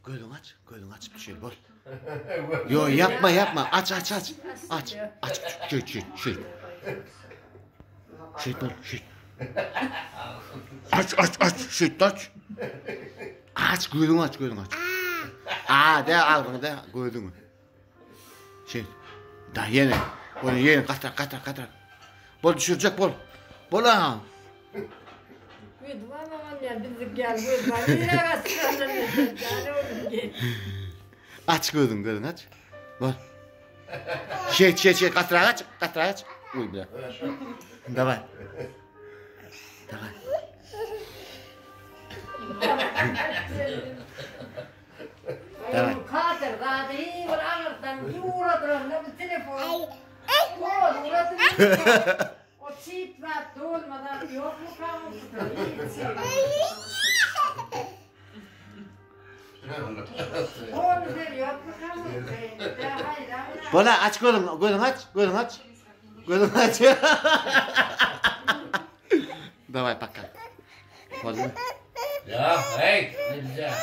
Gözüňi aç, gözüňi açyp düşeli bol. Yo yapma yapma. Aç aç aç. Aç. Aç. Şeýt şeýt şeýt. Şeýt bol şeýt. Aç aç aç şeýt aç. Aç gözüňi aç gözüňi aç. A de agzyňy de gözüňi. Şeýt. Da ýene. Bol ýene gatar gatar gatar. Bol düşürjek bol. Bol ha. Aç gözüň gözüň aç. Bol. Şeýt şeýt şeýt gatyrak aç gatyrak aç. Uy bile. Daway. Daway. Daway. Kadir zady bir aňyrdan uradyranna bu telefon. O çip zat dolma zat ýokmuka Bola aç gözüň, gözüň aç, gözüň aç. Gözüň aç. Daway paka. Boldy. Ya, hey, nilja.